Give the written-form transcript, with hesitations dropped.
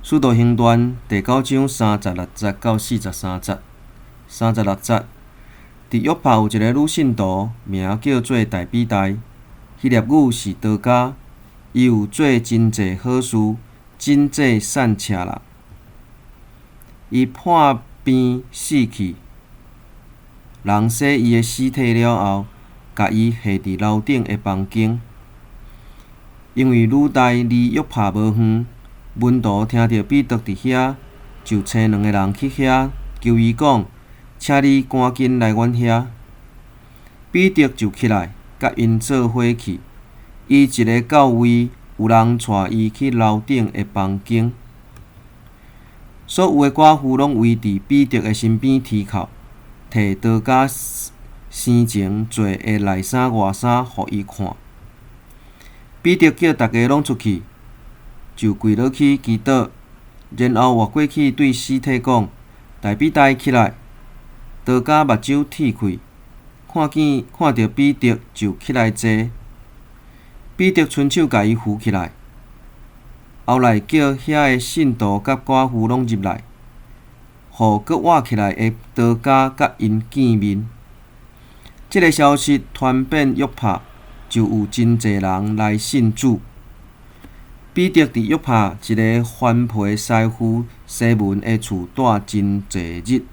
使徒行傳第九章三十六節到四十三節。三十六節，佇約帕有一个女信徒，名叫做大比大，希臘語是多加。伊有做真濟好事，拯濟散赤人。伊破病死去，人洗伊的屍體了後，共伊下佇樓頂的房間。因為呂大離約帕無遠，門徒聽著彼得佇遐，就差兩个人去遐，求伊講：請你趕緊來阮遐。彼得就起來，佮𪜶做伙去。伊一下到位，有人帶伊去樓頂的房間。所有的寡婦攏圍佇彼得的身邊啼哭，提多加生前做的內衫外衫予伊看。彼得叫逐家攏出去，就跪落去祈禱，然後活過去對屍體講：大比大起來！多加目睭鐵開，看見看著彼得就起來坐。彼得伸手共伊扶起來，後來叫遐的信徒佮寡婦攏入來，予閣活起來的多加佮𪜶見面。這个消息傳遍約帕，就有真濟人來信主。彼得佇約帕一个番皮師傅西門的厝蹛真濟日。